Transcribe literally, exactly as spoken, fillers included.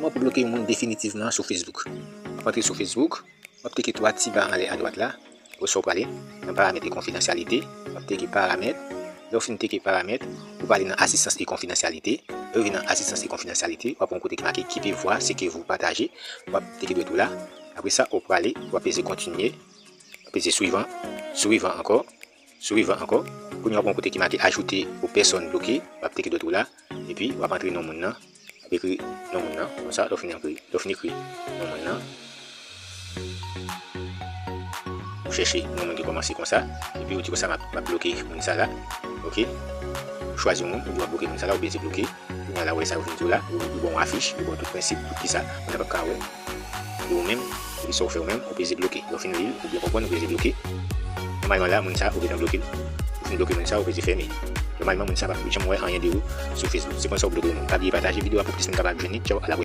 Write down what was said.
Kòman pou bloke yon moun definitivman sou Facebook? W ap antre sou Facebook, w ap teke twa ti ba anlè adwat la, oswa w prale nan paramèt e konfidansyalite, w ap teke paramèt. Lè w fin teke paramèt, ou prale nan asistans e konfidansyalite. Lè w rive nan asistans e konfidansyalite, w ap wè yon kote ki make quitter voit ce que vous partagez. W ap teke dwèt ou la. Apre sa, ou prale, w ap peze kontinye, w ap peze suivant, suivant ankò, suivant ankò. Kounye a w ap wè yon kote ki make ajouter aux personnes bloquées, w ap teke dwèt ou la, epi w ap antre non moun nan, w ap ekri non moun nan, konsa, lè w fin ekri, lè w fin ekri non moun nan, ou chèche yon moun ki kòmanse konsa, epi ou di konsa, m ap, m ap bloke moun sa la, oke? Ou chwazi yon moun, ou di w ap bloke moun sa la, ou peze bloke. Kounye a la, ou wè sa yo vin di w la, yo, yo ba w afich, yo ba w tout prensip, tout kisa, moun nan p ap ka wè. Epi ou menm, epi sa w fè ou menm, ou peze bloke. Lè w fin li l, ou byen konprann, ou peze bloke. Nòmalman la, moun sa, ou gentan bloke l. Ou fin bloke moun sa, ou peze fèmen. Nòmalman, moun sa p ap janm wè anyen de ou sou Facebook. Se konsa ou bloke moun. Pa bliye pataje videyo a pou plis moun kapab jwenn li. Tchaw, a la